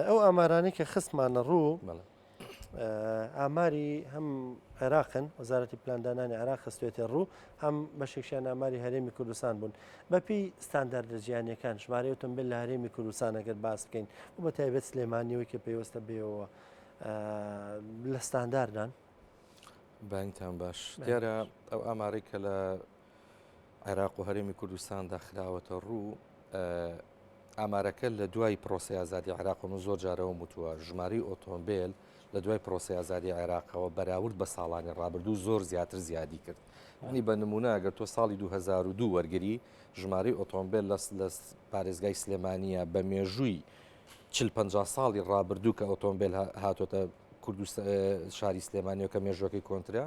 ئەو ئامارانەی کە خستمانە ڕوو ئاماری هەم عێراقن وەزارەتی پلاندانانی عێراق خستوێتە ڕوو هەم بەشێکیان ئاماری هەرێمی کوردستان بوون بەپی ستانداردە جیهانیەکان ژمارەی ئۆتۆمبیل لە هەرێمی کوردستان ئەگەر باس بکەین و بە تایبەت سلێمانیەوەی کە پەیوەستە بێەوە لە ستانداردان بانتان باش دیارە ئەو ئامارەی کە لە عێراق و هەرێمی کوردستاندا خراوەتە ڕوو ئامارەکە لە دوای پرۆسی ئازادی عێراق من زۆر جارەوە وتووە ژمارەی ئۆتۆمبیل لە دوای پرۆسی ئازادی عێراقەوە بەراورد بە ساڵانی ڕابردوو زۆر زیاتر زیادی کرد ینی بە نمونە ئەگەر تۆ ساڵی 2002 وەرگری ژمارەی ئۆتۆمبیل لە پارێزگای سلێمانیە بە مێژووی 40 ساڵی ڕابردوو کە ئۆتۆمبیل هاتۆتە کوردستان شاری سلێمانیەوە کە مێژوەکەی کۆنترە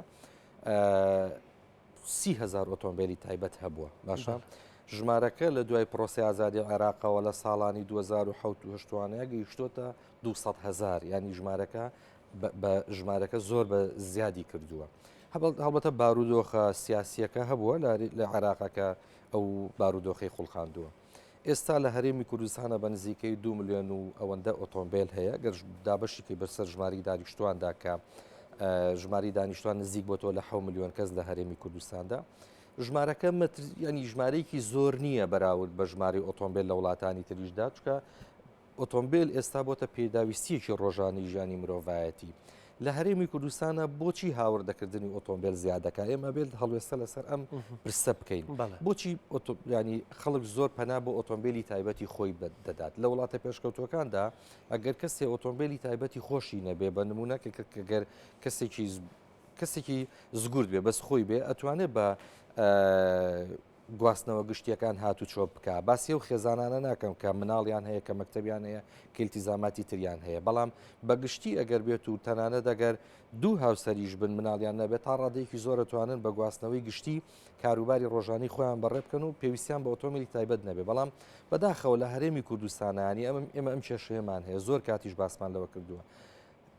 30هزار ئۆتۆمبیلی تایبەت هەبووە باشە ژمارەکە لە دوای پرۆسی ئازادی عێراقەوە لە ساڵانی 2007 گەیشتۆتە 200 هزار ینی ژمارەکە بە ژمارەکە زۆر بە زیادی کردووە. هەڵبەتە بارودۆخە سیاسیەکە هەبووە لە عێراقەکە ئەو بارودۆخەی خوڵقاندووە. ئێستا لە هەرێمی کوردستانە بە نزیکەی دو ملیۆن و ئەوەندە ئۆتۆمبیل هەیە گەر دابەشیکەی بەسەر ژماری دانیشتواندا کە ژماری دانیشتوان نزیک بۆتەوە لە 6 ملیۆن کەس لە هەرێمی کوردستاندا ژمارەکە ینی ژمارەیەکی زۆر نییە بەراورد بە ژماری ئۆتۆمبیل لە وڵاتانی تریشدا چکە ئۆتۆمبێل ئێستا بۆتە پێداویستییەکی ڕۆژانەی ژیانی مرۆڤایەتی. لە هەرێمی کوردستانە بۆچی هاوردەکردنی ئۆتۆمبێل زیاد دەکات؟ ئێمە بێت هەڵوێستە لەسەر ئەم پرسە بکەین. بۆچی ینی خەڵک زۆر پەنا بۆ ئۆتۆمبیلی تایبەتی خۆی دەدات لە وڵاتە پێشکەوتوەکاندا ئەگەر کەسێ ئۆتۆمبیلی تایبەتی خۆشی نەبێ بە نمونە کە گەر کەسێکی کەسێکی زگورد بێ بەس خۆی بێ ئەتوانێت بە گواستنەوە گشتیەکان هاتوچۆ بکا، باسی ئەو خێزانانە ناکەم کە مناڵیان هەیە کە مەکتەبیان هەیە کە ئیلتیزاماتی تریان هەیە، بەڵام بە گشتی ئەگەر بێت و تەنانەت ئەگەر دوو هاوسەریش بن مناڵیان نەبێت تا ڕادەیەکی زۆر ئەتوانن بە گواستنەوەی گشتی کاروباری ڕۆژانەی خۆیان بەڕێ بکەن و پێویستیان بە ئۆتۆمبیلی تایبەت نەبێ بەڵام بەداخەوە لە هەرێمی کوردستانە یانی ئێمە ئەم کێشەیەمان هەیە زۆر کاتیش باسمان لەوە کردووە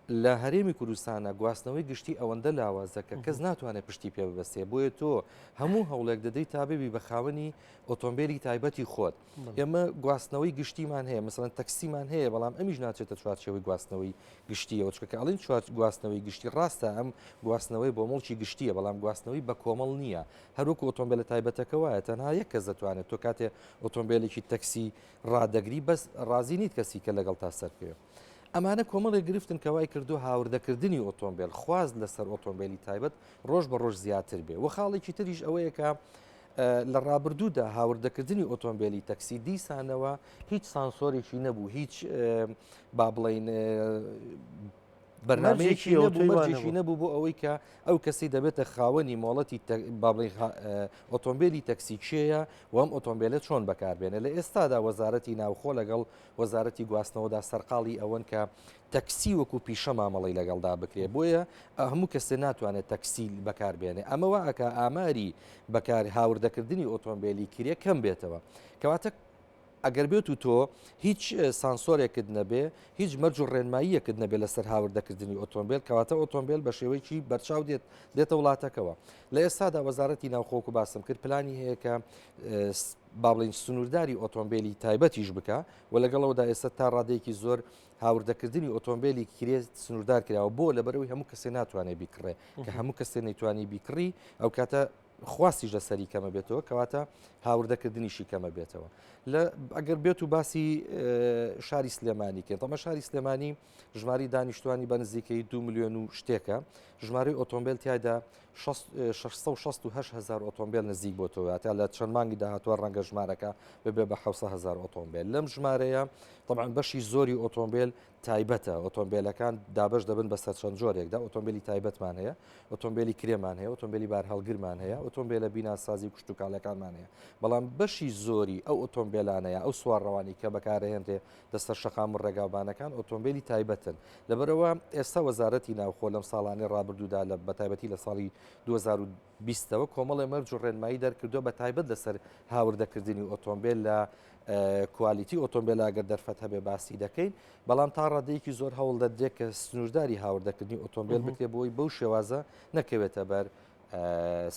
لە هەرێمی کوردستانە گواستنەوەی گشتی ئەوەندە لاوازە کە کەس ناتوانێت پشتی پێ ببەستێ بۆیە تۆ هەموو هەوڵێک دەدەیت تا ببی بە خاوەنی ئۆتۆمبیلی تایبەتی خۆت ئێمە گواستنەوەی گشتیمان هەیە مثلەن تەکسیمان هەیە بەڵام ئەمیش ناچێتە چوارچێوەی گواستنەوەی گشتیەوە چکە کە ئەڵین چوار گواستنەوەی گشتی ڕاستە ئەم گواستنەوەی بۆ مڵکی گشتیە بەڵام گواستنەوەی بە کۆمەڵ نییە هەروەکو ئۆتۆمبیلە تایبەتەکە وایە تەنها یەک کەس دەتوانێت تۆ کاتێ ئۆتۆمبیلێکی تەکسی ڕادەگری بەس ڕازی نیت کەسی کە لەگەڵ تا سەر بکەوێت. ئەمانە کۆمەڵێک گرفتن کە وای کردووە هاوردەکردنی ئۆتۆمبێل، خواست لەسەر ئۆتۆمبێلی تایبەت ڕۆژ بە ڕۆژ زیاتر بێ و خاڵێکی تریش ئەوەیە کە لە ڕابردوودا هاوردەکردنی ئۆتۆمبێلی تەکسی دیسانەوە هیچ سانسۆرێکی نەبوو هیچ با بڵین بەرنامەیەکی نەبوو مەرجێکی نەبوو بۆ ئەوەی کە ئەو کەسی دەبێتە خاوەنی مۆڵەتی با بڵێین ئۆتۆمبیلی تەکسی کێیە و ئەم ئۆتۆمبیلە چۆن بەکاربێنێ لە ئێستادا وەزارەتی ناوخۆ لەگەڵ وەزارەتی گواستنەوەدا سەرقاڵی ئەوەن کە تەکسی وەکو پیشە مامەڵەی لەگەڵدا بکرێت بۆیە هەموو کەسێ ناتوانێت تەکسی بەکاربێنێ ئەمە وا ئەکا ئاماری بەکار هاوردەکردنی ئۆتۆمبیلی کرێ کەم بێتەوە کەواتە ئەگەر بێت و تۆ هیچ سانسۆرێکت نەبێ هیچ مەرج و ڕێنماییەکت نەبێ لەسەر هاوردەکردنی ئۆتۆمبیل کەواتە ئۆتۆمبیل بە شێوەیەکی بەرچاو دێت دێتە وڵاتەکەوە لە ئێستادا وەزارەتی ناوخۆ وەکو باسم کرد پلانی هەیە کە با بڵێین سنوورداری ئۆتۆمبیلی تایبەتیش بکە و لەگەڵەوەدا ئێستا تا ڕادەیەکی زۆر هاوردەکردنی ئۆتۆمبیلی کرێ سنووردار کراوە بۆ لەبەرەوەی هەموو کەسێ ناتوانێت بیکڕێ کە هەموو کەسێ نەیتوانی بیکڕی ئەو کاتە خواستیش لەسەری کەمە بێتەوە کەواتە هاوردەکردنیشی کەمە بێتەوە لە ئەگەر بێت و باسی شاری سلێمانی کەین تەمە شاری سلێمانی ژماری دانیشتوانی بە نزیکەی دو میلیۆن و شتێکە ژمارەی ئۆتۆمبیل تیایدا 668 هزار ئۆتۆمبیل نزیک بۆتەوە تا لە چەند مانگی داهاتوە ڕەنگە ژمارەکە ببێ بە 700 هزار ئۆتۆمبیل لەم ژمارەیە طبعا بەشی زۆری ئۆتۆمبیل تایبەتە، ئۆتۆمبێلەکان دابەش دەبن بەسەر چەند جۆرێکدا، ئۆتۆمبێلی تایبەتمان هەیە، ئۆتۆمبێلی کرێمان هەیە، ئۆتۆمبێلی بارهەڵگرمان هەیە، ئۆتۆمبێلە بیناسازی و کشتوکاڵەکانمان هەیە، بەڵام بەشی زۆری ئەو ئۆتۆمبێلانە یا ئەو سوارڕەوانی کە بەکارەهێنرێ لەسەر شەقام و ڕێگاوبانەکان ئۆتۆمبێلی تایبەتن. لەبەرئەوە ئێستا وەزارەتی ناوخۆ لەم ساڵانەی ڕابردوودا لە بەتایبەتی لە ساڵی 2020 ەوە کۆمەڵێ مەرج و ڕێنمایی دەرکردووە بە تایبەت لەسەر هاوردەکردنی ئۆتۆمبێل لە کوالیتی ئۆتۆمبێل ئەگەر دەرفەت هەبێ باسی دەکەین بەڵام تا ڕادەیەکی زۆر هەوڵ دەدرێت کە سنوورداری هاوردەکردنی ئۆتۆمبیل بکرێت بۆی بەو شێوازە نەکەوێتە بەر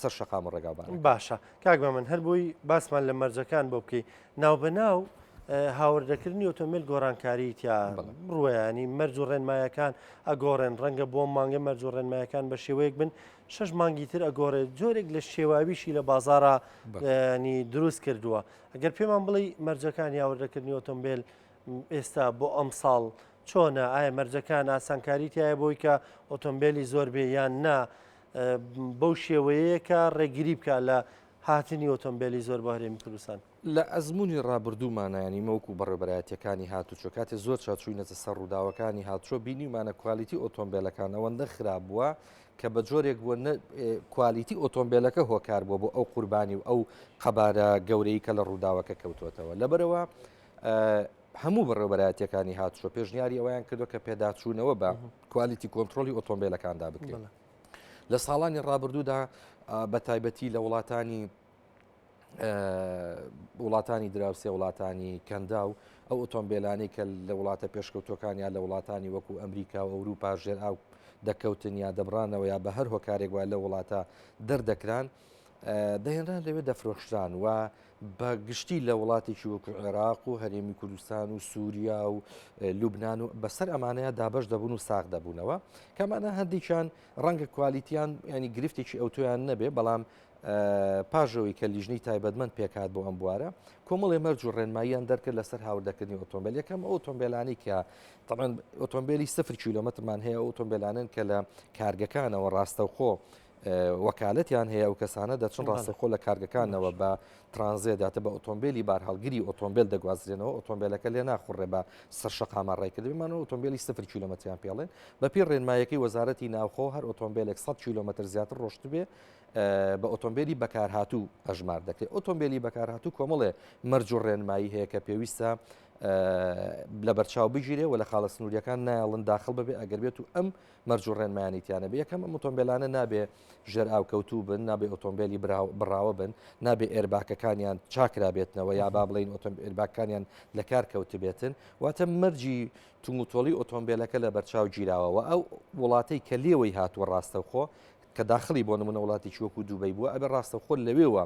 سەر شەقام و ڕێگاوبان باشە کاک بە من هەر بۆی باسمان لە مەرجەکان بۆ بکەی ناو بە ناو. هاوردەکردنی ئۆتۆمبیل گۆڕانکاری تیا ڕوویانی مەرج و ڕێنمایەکان ئەگۆڕێن ڕەنگە بۆ مانگە مەرج و ڕێنمایەکان بە شێوەیەک بن شش مانگی تر ئەگۆڕێت جۆرێک لە شێواویشی لە بازارە ینی دروست کردووە ئەگەر پێمان بڵێ مەرجەکانی هاوردەکردنی ئۆتۆمبیل ئێستا بۆ ئەم ساڵ چۆنە ئایا مەرجەکان ئاسانکاری تایە بۆی کە ئۆتۆمبیلی زۆر بێ یان نا بەو شێوەیە کە ڕێگری بکە لە هاتنی ئۆتۆمبیلی زۆر بۆ هەرێمی کوردستان. لە ئەزموونی ڕابردوومانا یانی ئێمە وەکوو بەڕێوەبەرایەتییەکانی هاتوچۆ کاتێ زۆر جار چووینەتە سەر ڕووداوەکانی هاتوچۆ بینیومانە کوالیتی ئۆتۆمبێلەکان ئەوەندە خراپ بووە کە بە جۆرێک بووە نە کوالیتی ئۆتۆمبێلەکە هۆکار بووە بۆ ئەو قوربانی و ئەو قەبارە گەورەی کە لە ڕووداوەکە کەوتووەتەوە لەبەرەوە هەموو بەڕێوەبەرایەتییەکانی هاتوچۆ پێشنیاری ئەوەیان کردووە کە پێداچوونەوە بە کوالیتی کۆنترۆڵی ئۆتۆمبێلەکاندا بکرێت لە ساڵانی ڕابردوودا بە تایبەتی لە وڵاتانی وڵاتانی دراوسێ وڵاتانی کەنداو ئەو ئۆتۆمبیلانەی کە لە وڵاتە پێشکەوتوەکان یا لە وڵاتانی وەکو ئەمریکا و ئەوروپا ژێر ئاو دەکەوتن یا دەبرانەوە یا بە هەر هۆکارێک وای لە وڵاتە دەردەکران دەهێنران لەوێ دەفرۆشران و بە گشتی لە وڵاتێکی وەکو عێراق و هەرێمی کوردستان و سووریا و لوبناان و بەسەر ئەمانەیە دابش دەبوون و ساغ دەبوونەوە کەمانە هەندێکیان ڕەنگە کوالیتیان ینی گرفتێکی ئەوتۆیان نەبێ بەڵام پاش ئەوەی کە لیژنەی تایبەتمەند پێکهات بۆ ئەم بوارە، کۆمەڵێ مەرج و ڕێنماییان دەرکرد لەسەر هاوردەکردنی ئۆتۆمبێل. یەکەم ئەو ئۆتۆمبێلانەی کە تەبعەن ئۆتۆمبێلی سفر کیلۆمەترمان هەیە، ئەو ئۆتۆمبێلانەن کە لە کارگەکانەوە ڕاستەوخۆ وەکالەتیان هەیە، ئەو کەسانە دەچن ڕاستەوخۆ لە کارگەکانەوە بە ترانزێت یاتە بە ئۆتۆمبێلی بارهەڵگری ئۆتۆمبێل دەگوازرێنەوە، ئۆتۆمبێلەکە لێ ناخوڕێ بە سەر شەقامە ڕێکردبێمانەوە ئۆتۆمبێلی سفر کیلۆمەتریان پێڵێن. بەپێی ڕێنمایەکەی وەزارەتی ناوخۆ هەر ئۆتۆمبێلێک 100 کیلۆمەتر زیاتر ڕۆشتبێ بە ئۆتۆمبێلی بەکارهاتوو ئەژمار دەکرێت. ئۆتۆمبێلی بەکارهاتوو کۆمەڵێ مەرج و ڕێنمایی هەیە کە پێویستە لەبەرچاو بگیرێ و لە خاڵە سنووریەکان نایەڵن داخل ببێ ئەگەر بێت و ئەم مەرج و ڕێنمایانی تیانە بێ. یەکەم ئەم ئۆتۆمبێلانە نابێ ژێر ئاوکەوتوو بن، نابێ ئۆتۆمبێلی بڕاوە بن، نابێ airbag ەکانیان چاکرابێتنەوە یا با بڵێین airbag ەکانیان لە کار کەوتبێتن. واتە مەرجی توموتۆڵی ئۆتۆمبێلەکە لەبەرچاو گیراوە و ئەو وڵاتەی کە لێوەی هاتووە ڕاستەوخۆ کە داخلی بۆ نمونە وڵاتێکی وەکو دوبەی بووە ئەبێ ڕاستەوخۆ لەوێوە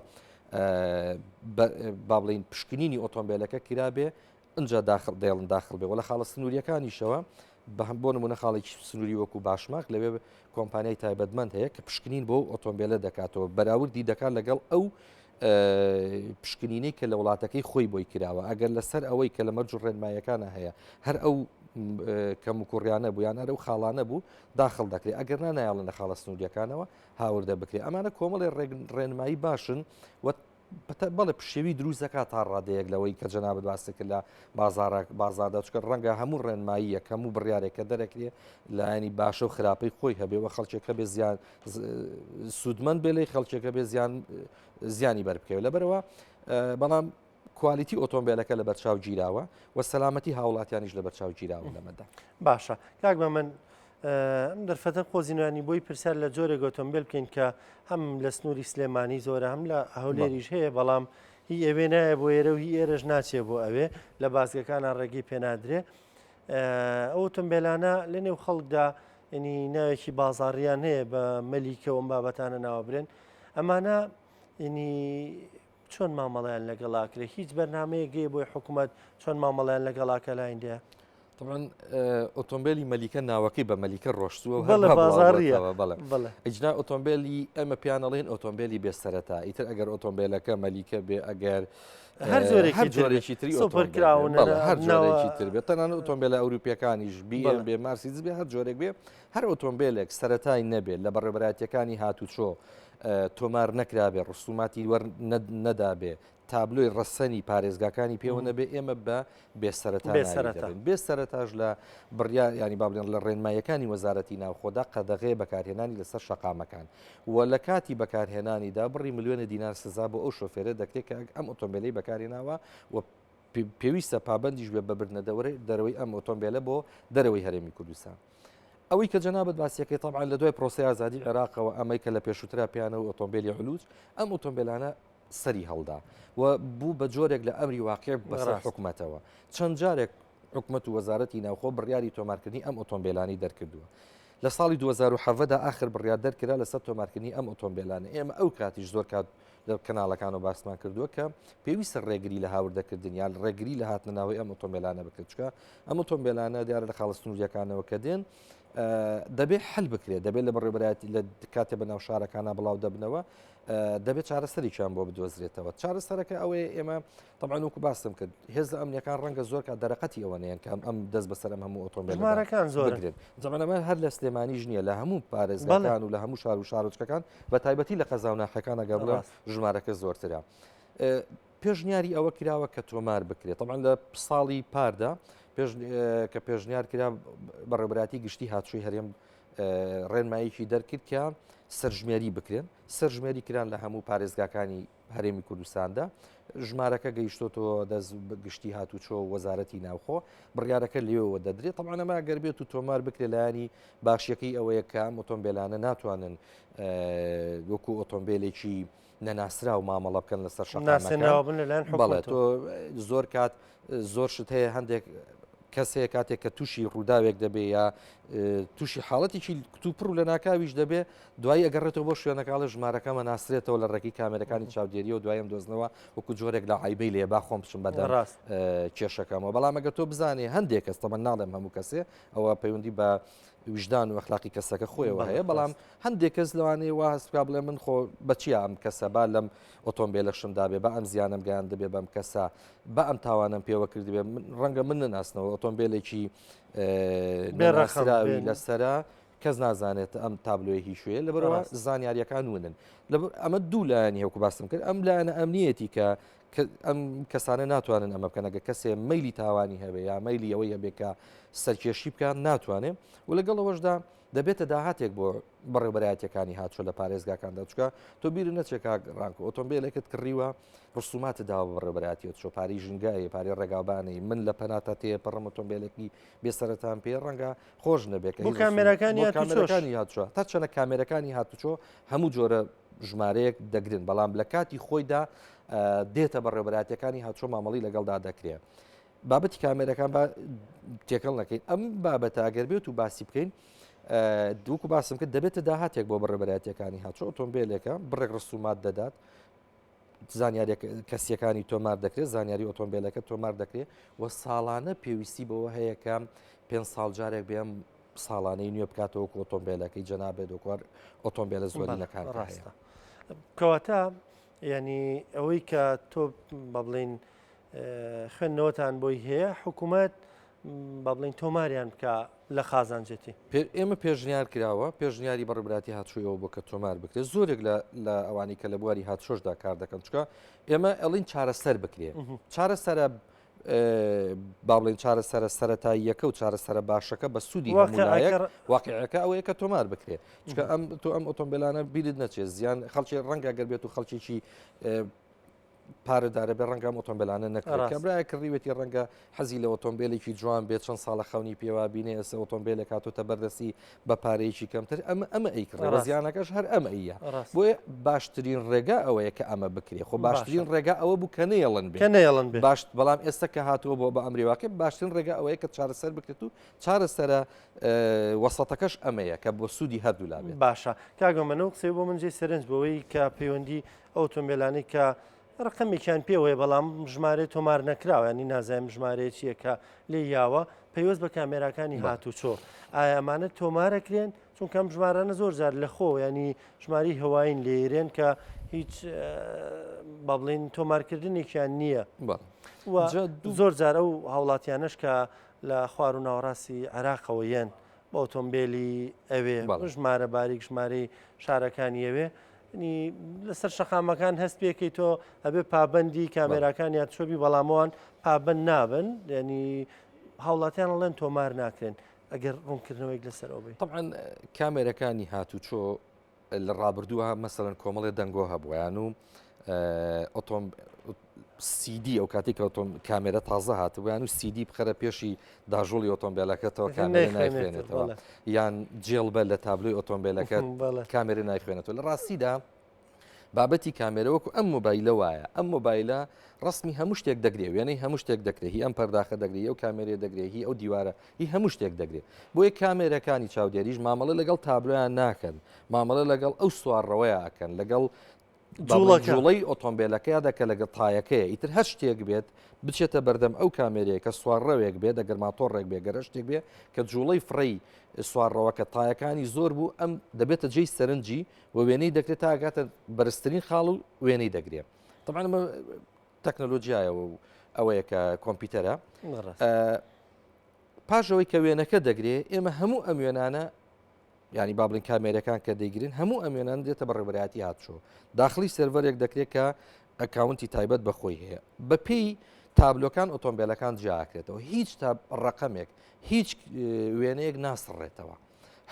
با بڵین پشکنینی ئۆتۆمبیلەکە کرابێ ئەجا داخل دێڵن داخل بێ وە لە خاڵە سنووریەکانیشەوە بەهم بۆ نمونە خاڵێکی سنووری وەکو باشماق لەوێ کۆمپانیای تایبەتمەند هەیە کە پشکنین بۆ ئۆتۆمبیلە دەکاتەوە بەراوردی دەکات لەگەڵ ئەو پشکنینەی کە لە وڵاتەکەی خۆی بۆی کراوە ئەگەر لەسەر ئەوەی کە لە مەرج و ڕێنمایەکانە هەیە هەر ئەو کەموکوڕیانە بوو یان هەر ئەو خاڵانە بوو داخڵ دەکرێت ئەگەر نا نایەڵن لە خاڵە سنووریەکانەوە هاوردە بکرێت ئەمانە کۆمەڵی ڕێنمایی باشن و بەڵێ پشێوی دروست دەکات تا ڕادەیەک لەوەی کە جەنابت باست کرد لە بازارە بازاردا چکە ڕەنگە هەموو ڕێنماییەک هەموو بڕیارێک کە دەرەکرێ لایەنی باشە و خراپەی خۆی هەبێ و خەڵکێک هەبێ زیان سوودمەند بێ لێی خەڵکێک هەبێ زیان زیانی بەر بکەوێت لەبەرەوە بەڵام کوالیتی ئۆتۆمبیلەکە لە بەرچاو گیراوە و سەلامەتی هاوڵاتیانیش لە بەرچاو گیراوە لەمەدا. باشە کاک مەمەند ئەم دەرفەتە قۆزینوانی بۆی پرسیار لە جۆرێک ئۆتۆمبیل بکەین کە هەم لە سنووری سلێمانی زۆرە هەم لە هەولێریش هەیە بەڵام هی ئەوێ نایە بۆ ئێرە و هی ئێرەش ناچێ بۆ ئەوێ لە بازگەکانە ڕێگەی پێنادرێ ئەو ئۆتۆمبیلانە لە نێو خەڵکدا ینی ناوێکی بازاڕیان هەیە بە مەلیکە و ئەم بابەتانە ناوەبرێن ئەمانە ینی چۆن مامەڵەیان لەگەڵ ئاکرێ هیچ بەرنامەیەک گەیە بۆی حکوومەت چۆن مامەڵیان لەگەڵاکە لایندە طبعا ئۆتۆمبیلی مەلیکە ناوەکەی بە مەلیکە ڕۆشتووە بەڵێ ئیجنا ئۆتۆمبیلی ئەمە پیانەڵێن ئۆتۆمبیلی بێ سەرەتا ئیتر ئەگەر ئۆتۆمبیلەکە مەلیکە بێ ئەگەر هەر جۆرێکی هەر جۆرێکی تری سوپەر کراون هەر جۆرێکی تر بێت تەنانەت ئۆتۆمبیلە ئەوروپیەکانیش بی ئێم بێ مارسیدز بێ هەر جۆرێک بێ هەر ئۆتۆمبیلێک سەرەتای نەبێت لە بەڕێوەبەرایەتیەکانی هاتوچۆ تۆمار نەکرابێ ڕسوماتی وەر نەدابێ تابلۆی ڕەسەنی پارێزگاکانی پێوە نەبێ ئێمە بە بێ سەرەتا بێ سەرەتاش لە بڕیار ینی با بڵێن لە ڕێنمایەکانی وەزارەتی ناوخۆدا قەدەغەیە بەکارهێنانی لەسەر شەقامەکان و لە کاتی بەکارهێنانیدا بڕی ملیۆنە دینار سزا بۆ ئەو شۆفێرە دەکرێت کە ئەم ئۆتۆمبیلەی بەکارهێناوە و پێویستە پابندیش بێ بە بردنە دەرەوەی ئەم ئۆتۆمبیلە بۆ دەرەوەی هەرێمی کوردستان. ئەوەی کە جەنابت باسیەکەی تەبعەن لە دوای پرۆسەی ئازادی عێراقەوە ئەمەی کە لە پێشووترا پێیانە و ئۆتۆمبیلی علوج ئەم ئۆتۆمبیلانە سەری هەڵدا و بوو بە جۆرێک لە ئەمری واقع بەسەر حکومەتەوە چەند جارێک حکومەت و وەزارەتی ناوخۆ بڕیاری تۆمارکردنی ئەم ئۆتۆمبیلانی دەرکردووە. لە ساڵی 2017 دا ئاخر بڕیار دەرکرا لەسەر تۆمارکردنی ئەم ئۆتۆمبیلانە ئێمە ئەو کاتیش زۆر کات لە کەناڵەکان و باسمان کردووە کە پێویستە ڕێگری لە هاوردەکردن یان ڕێگری لە هاتنە ناوەی ئەم ئۆتۆمبیلانە بکرێت چکە ئەم ئۆتۆمبیلانە دیارە لە خاڵە سنووریەکانەوە کە دێن دەبێت حل بکرێت دەبێت لە بەڕێوەبەرایەتی لە کاتێ بە ناو شارەکانە بڵاو دەبنەوە دەبێت چارەسەرێکیان بۆ بدۆزرێتەوە چارەسەرەکە ئەوەیە ئێمە طبعا وەکو باسم کرد هێزە ئەمنیەکان ڕەنگە زۆر کات دەرەقەتی ئەوە نەیەن کە ئەم دەست بەسەر ئەم هەموو ئۆتۆمبیلەکان زۆر بگرن زمانەمە هەر لە سلێمانیش نییە لە هەموو پارێزگاکان و لە هەموو شار و شارۆچکەکان بە تایبەتی لە قەزا و ناحیەکان ئەگەر بڵێم ژمارەکە زۆرترە. پێشنیاری ئەوە کراوە کە تۆمار بکرێت طبعا لە ساڵی پاردا کە پێشنیار کرا بەڕێوەبەرایەتی گشتی هاتوچۆی هەرێم ڕێنماییکی دەرکرد کە سەرژمێری بکرێن سەرژمێری کران لە هەموو پارێزگاکانی هەرێمی کوردستاندا ژمارەکە گەیشتۆتەوە دەست گشتی هاتوچۆ وەزارەتی ناوخۆ بڕیارەکە لێەوە دەدرێت طبعا ئەمە گەر بێت و تۆمار بکرێت لایەنی باشیەکەی ئەوەیە کە ئەم ئۆتۆمبیلانە ناتوانن وەکو ئۆتۆمبیلێکی نەناسراو مامەڵە بکەن لەسەر شەقامەکان لەلایەن بەڵێ تۆ زۆر کات زۆر شت هەیە هەندێک کەس هەیە کاتێک کە تووشی ڕووداوێک دەبێ یا تووشی حاڵەتێکی کتوپڕ و لە ناکاویش دەبێ دوایی ئەگەڕێتەوە بۆ شوێنەکەڵێ ژمارەکەمە ناسرێتەوە لە ڕێکی کامێرەکانی چاودێریەوە دوایم دۆزنەوە وەکو جۆرێک لە عیبەی لێ با خۆم بچم بەدەم ڕاست کێشەکەمەوە بەڵام ئەگەر تۆ بزانێ هەندێک کەس تەمەن ناڵێم هەموو کەسێ ئەوە پەیوەندی بە ویژدان و ئەخلاقی کەسەکە خۆیەوە هەیە بەڵام هەندێک کەس لەوانەیە وا هەست بکا بڵێ من خۆ بەچیە ئەم کەسە با لەم ئۆتۆمبیلەشم دابێ بە ئەم زیانم گەیان دەبێ بەم کەسە بە ئەم تاوانم پێوە کردبێ ڕەنگە من نەناسنەوە ئۆتۆمبیلێکی بێڕەخراوی لەسرە کەس نازانێت ئەم تابلۆی هی شوێ لەبەرەوە زانیاریەکان ونن ئەمە دوو لایەنی هەوکو باسم کرد ئەم لایەنە ئەمنیەتی کە ئەم کەسانە ناتوانن ئەمە بکەن ئەگەر کەسێ مەیلی تاوانی هەبێ یا مەیلی ئەوەی هەبێ کە سەرکێشی بکات ناتوانێ و لەگەڵ ئەوەشدا دەبێتە داهاتێک بۆ بەڕێوبەرایەتەکانی هاتوچۆ لە پارێزگاکاندا چکە تۆ بیر نەچێ کاک ڕانکۆ ئۆتۆمبیلێکت کڕیوە ڕسوماتت داوە بە بەڕێوبەرایەتی هاتوچۆ پارەی ژینگایە پارەی ڕێگاوبانەی من لە پەناتا تێپەڕم ئۆتۆمبیلێکی بێسەرەتان پێ ڕەنگە خۆش نەبێت کە کامێراکانی کامێراکانی هاتوچۆ تا چەنە کامێرەکانی هاتوچۆ هەموو جۆرە ژمارەیەک دەگرن، بەڵام لە کاتی خۆیدا دێتە بەڕێوەبەرایەتیەکانی هاتوچۆ مامەڵی لەگەڵدا دەکرێت. بابەتی کامێرەکان با تێکەڵ نەکەین ئەم بابەتە ئەگەر بێت و باسی بکەین دووکو باسم کرد دەبێتە داهاتێک بۆ بەڕێوەبەرایەتیەکانی هاتوچۆ ئۆتۆمبیلێکە بڕێک ڕسومات دەدات زانیاری کەسیەکانی تۆمار دەکرێت زانیاری ئۆتۆمبیلەکە تۆمار دەکرێت و ساڵانە پێویستی بەوە هەیە کە پێ ساڵ جارێک بێم ساڵانەی نوێ بکاتەوە وەکو ئۆتۆمبێلەکەی جەنابێت وەکو ئۆتۆمبێلە زۆرینەکان کە هەیە. ڕاستە. کەواتە یعنی ئەوەی کە تۆ بە بڵین خوێندنەوەتان بۆی هەیە حکوومەت بە بڵین تۆماریان بکە لە قازانجێتی. ئێمە پێشنیار کراوە پێشنیاری بەڕێوەبەرایەتی هاتوچۆی ئەوە بۆ کە تۆمار بکرێت زۆرێک لە ئەوانی کە لە بواری هاتوچۆشدا کار دەکەن چکە ئێمە ئەڵین چارەسەر بکرێ چارەسەرە با بڵێین چارەسەرە سەرەتاییەکە و چارەسەرە باشەکە بە سوودی هەموو واقعەکە ئەوەیە کە تۆمار بکرێت چکە ئەم تۆ ئەم ئۆتۆمبیلانە بیرت نەچێت زیان خەڵکی ڕەنگە گەر بێت و خەڵکێکی پارەدارە بێ ڕەنگە ئەم ئۆتۆمبیلانە نەکرێت کابرایە کڕیوێتی ڕەنگە حەزی لە ئۆتۆمبیلێکی جوان بێت چەند ساڵە خەونی پێوا بینێ ئێستا ئۆتۆمبیلێک هاتۆتە بەردەستی بە پارەیەکی کەمتر ئەمە ئەمە ئەیکڕێ و زیانەکەش هەر ئەمە ئەیە بۆیە باشترین ڕێگا ئەوەیە کە ئەمە بکرێ خۆ باشترین ڕێگا ئەوە بوو کە نەیەڵن بێ کە نەیەڵن بێ باش بەڵام ئێستا کە هاتووە بۆ بە ئەمری واقع باشترین ڕێگا ئەوەیە کە چارەسەر بکرێت و چارەسەرە وەسەتەکەش ئەمەیە کە بۆ سوودی هەردوو لا بێت. باشە کاک ئۆمەن ئەو قسەی بۆ من جێی سەرنج بوو ئەوەی کە پەیوەندی ئەو ئۆتۆمبێلانەی کە ڕقەمێکیان پێوەیە بەڵام ژمارەی تۆمار نەکراوە ینی نازانم ژمارەیە چییە کە لێ یاوە پەیوەست بە کامێراکانی هاتوچۆ ئایا ئەمانە تۆمارەکرێن چونکە ئەم ژمارانە زۆر جار لە خۆ ینی ژماری هەواین لێرێن کە هیچ با بڵین تۆمارکردنێکیان نییە زۆر جار ئەو هاوڵاتیانش کە لە خوار و ناوەڕاستی عێراقەوە یەن بە ئۆتۆمبیلی ئەوێ ژمارە باریک ژمارەی شارەکانی ئەوێ لەسەر شەقامەکان هەست پێکەی تۆ ئەبێ پابندی کامێراکان یا چۆبی بەڵامەوان پابند نابن ینی هاوڵاتیان ڵێن تۆمار ناکرێن ئەگەر ڕوونکردنەوەیەک لەسەر ئەو بێ طبعا کامێرەکانی هاتوچۆ لە ڕابردووە مەسەلەن کۆمەڵێ دەنگۆ هەبوویان و ئۆتۆم سیدی ئەو کاتی کە ئۆتۆم کامێرە تازە هاتبوویان و سیدی بخەرە پێشی داژوڵی ئۆتۆمبیلەکەتەوە کامێرە نایخوێنێتەوە یان جێڵ بە لە تابلۆی ئۆتۆمبیلەکە کامێرە نایخوێنێتەوە لە ڕاستیدا بابەتی کامێرە وەکو ئەم مۆبایلە وایە ئەم مۆبایلە ڕسمی هەموو شتێک دەگرێ وێنەی هەموو شتێک دەکرێت هی ئەم پەرداخە دەگرێت ئەو کامێرە دەگرێت هی ئەو دیوارە هی هەموو شتێک دەگرێت بۆیە کامێرەکانی چاودێریش مامەڵە لەگەڵ تابلۆیان ناکەن مامەڵە لەگەڵ ئەو سوارڕەوەیە ئەکەن لەگەڵ. جوڵەی ئۆتۆمبیلەکەیدا کە لەگە تایەکەیە ئیتر هەر شتێک بێت بچێتە بەردەم ئەو کامێرەیە کە سوارڕەوێک بێت ئەگەر ماتۆڕێک بێ گەرە شتێک بێ کە جوڵەی فڕی سوارڕەوەکە تایەکانی زۆر بوو ئەم دەبێتە جێی سەرنجی و وێنەی دەکرێت تا ئەگاتە بەرزترین خاڵ و وێنەی دەگرێت طبعا ئەمە تەکنەلۆژیایەوە و ئەوەیە کە کۆمپیوتەرە پاش ئەوەی کە وێنەکە دەگرێ ئێمە هەموو ئەم وێنانە ینی با بڵین کامێرەکان کە دەیگرن هەموو ئەم وێنان دێتە بەڕێوەبەرایەتی هاتوچۆ داخلی سێرڤەرێک دەکرێت کە account ی تایبەت بە خۆی هەیە بەپێی تابلۆکان ئۆتۆمبیلەکان جیاکرێتەوە هیچ تا ڕقەمێک هیچ وێنەیەک ناسڕێتەوە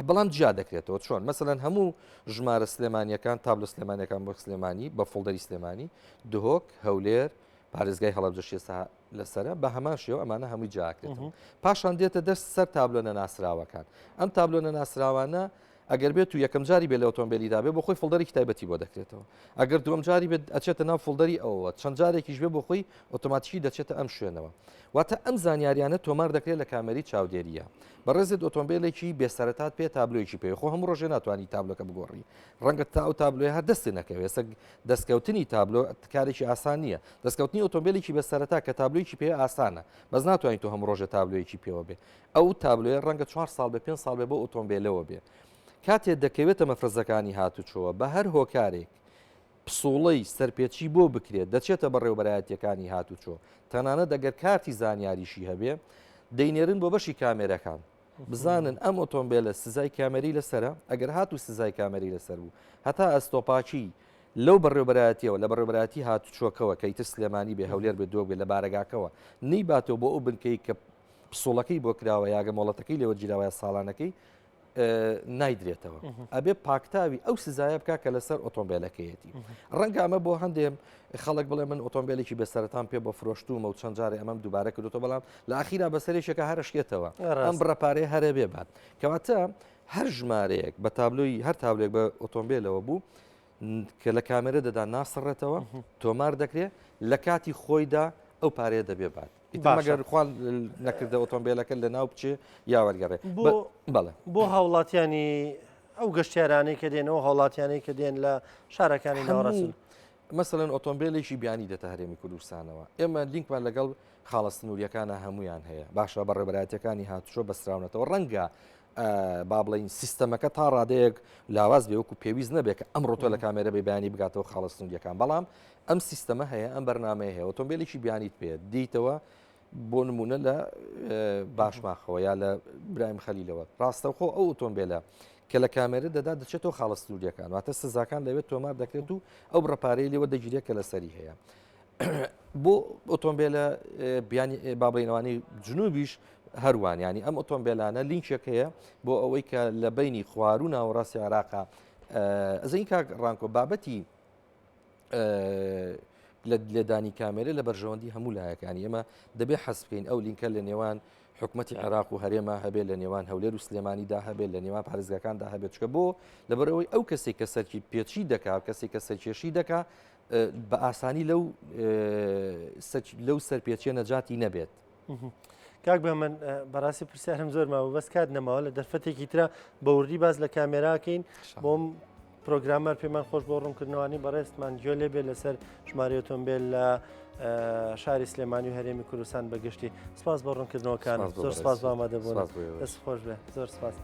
بەڵام جیا دەکرێتەوە چۆن مەسەلەن هەموو ژمارە سلێمانیەکان تابلۆ سلێمانیەکان بۆ سلێمانی بە folder ی سلێمانی دهۆک هەولێر پارێزگای هەڵەبجە شێسا لەسرە بە هەمان شێوە ئەمانە هەمووی جیاکرێتەوە پاشان دێتە دەست سەر تابلۆ نەناسراوەکان ئەم تابلۆ نەناسراوانە ئەگەر بێت و یەکەم جاری بێ لە ئۆتۆمبیلی دابێ بۆ خۆی folder ێکی تایبەتی بۆ دەکرێتەوە ئەگەر دووەم جاری بێت ئەچێتە ناو folder ی ئەوەوە چەند جارێکیش بێ بۆ خۆی ئۆتۆماتیکی دەچێتە ئەم شوێنەوە واتە ئەم زانیاریانە تۆمار دەکرێت لە کامێری چاودێریە بەڕێزت ئۆتۆمبیلێکی بێ سەرەتات پێ تابلۆیەکی پێ خۆ هەموو ڕۆژێ ناتوانانی تابلۆکە بگۆڕی ڕەنگە تا ئەو تابلۆی هەر دەست نەکەوێت ئێستا دەستکەوتنی تابلۆ کارێکی ئاسان نییە دەستکەوتنی ئۆتۆمبیلێکی بە سەرەتا کە تابلۆیەکی پێ ئاسانە بەس ناتوانیت تۆ هەموو ڕۆژێ تابلۆیەکی پێوە بێ ئەو تابلۆیە ڕەنگە چوار ساڵ بێ پێنج ساڵ بێ بۆ ئۆتۆمبیلەوە بێ کاتێ دەکەوێتە مەفرەزەکانی هاتوچۆوە بە هەر هۆکارێک پسوڵەی سەرپێچی بۆ بکرێت دەچێتە بەڕێوەبەرایەتیەکانی هاتوچۆ تەنانەت ئەگەر کارتی زانیاریشی هەبێ دەینێرن بۆ بەشی کامێرەکان بزانن ئەم ئۆتۆمبیلە سزای کامێری لەسرە ئەگەر هاتوو سزای کامێری لەسەر بوو هەتا ئەستۆپاکی لەو بەڕێوبەرایەتیەوە لە بەڕێوبەرایەتی هاتوچۆکەوە کە ئیتر سلێمانی بێ هەولێر بێ دۆک بێ لە بارەگاکەوە نەیباتەوە بۆ ئەو بنکەی کە پسوڵەکەی بۆ کراوە یاگە مۆڵەتەکەی لێوەرگیراوە یا ساڵانەکەی نایدرێتەوە ئەبێ پاکتاوی ئەو سزایە بک کە لەسەر ئۆتۆمبیلەکەیەتی ڕەنگە ئەمە بۆ هەندێ خەڵک بڵێ من ئۆتۆمبیلێکی بە سەرەتان پێ بۆ فرۆشتومە و چەند جارێ ئەمەم دووبارە کردوتەوە بەڵام لە ئاخیرا بەسەرێکێکە هەرشکێتەوە ئەم بڕە پارەیە هەرە بێ بات کەواتە هەر ژمارەیەک بە تابلۆی هەر تابلێک بە ئۆتۆمبیلەوە بوو کە لە کامێرە دەدا ناسڕێتەوە تۆمار دەکرێت لە کاتی خۆیدا ئەو پارەیە دەبێ بات مەگەر خوان نەکردە ئۆتۆمبیلەکە لە ناو بچێ یا وەرگەڕێ بەڵێ بۆ هاوڵاتیانی ئەو گەشتیارانەی کە دێنەوە هاوڵاتیانەی کە دێن لە شارەکانی ناوەڕاست مەسەلەن ئۆتۆمبیلێکی بیانی دێتە هەرێمی کوردستانەوە ئێمە لینکمان لەگەڵ خاڵە سنووریەکانە هەمویان هەیە باشە بەڕێبەراتەکانی هاتوچۆ بەسراونەتەوە ڕەنگە با بڵین سیستەمەکە تا ڕادەیەک لاواز بێ وەکو پێویست نەبێت کە ئەمڕۆ تۆ لە کامێرە بێ بەیانی بگاتەوە خاڵە سنووریەکان بەڵام ئەم سیستەمە هەیە ئەم بەرنمەیە هەیە ئۆتۆمبیلێکی بیانیت پێ دیتەوە بۆ نمونە لە باشماخەوە یا لە برایم خەلیلەوە ڕاستەوخۆ ئەو ئۆتۆمبیلە کە لە کامێرە دەدا دەچێتەوە خاڵە سنووریەکان واتە سزاکان لەوێت تۆمار دەکرێت و ئەو بڕەپارەی لێوە دەگیرێت کە لەسەری هەیە. بۆ ئۆتۆمبیلە بیانی با بڵێنەوانی جنوبیش هەروان ینی ئەم ئۆتۆمبیلانە لینکێک هەیە بۆ ئەوەی کە لە بینی خوار و ناوەڕاستی عراقا ئەزین کاک ڕانکۆ بابەتی لە لێدانی کامێرە لە بەرژەوەندی هەموو لایەکانی ئێمە دەبێ حەز بکەین ئەو لینکە لە نێوان حکوومەتتی عێراق و هەرێمە هەبێت لە نێوان هەولێر و سلێمانیدا هەبێت لە نێوان پارێزگاکاندا هەبێت چکە بۆ لەبەرەوەی ئەو کەسێک کە سەرکی پێچی دەکا کەسێک کە سەرکێشی دەکا بە ئاسانی لەو لەو سەرپێچیە نەجاتی نەبێت. کاک بەمن بەڕاستی پرسیارم زۆر ماوە بەس کات نەماوە لە دەرفەتێکی ترە بە وردی باز لە کامێراکەین بۆم پرۆگرامەر پێمان خۆش بۆ ڕوونکردنەوەنی بەڕێزمان گوێ لێ بێ لەسەر ژمارە ئۆتۆمبیل لە شاری سلێمانی و هەرێمی کوردستان بەگشتی سپاس بۆ ڕوونکردنەوەکان زۆر سپاس بۆ ئامادەبوون دەست خۆش بێ زۆر سپاس.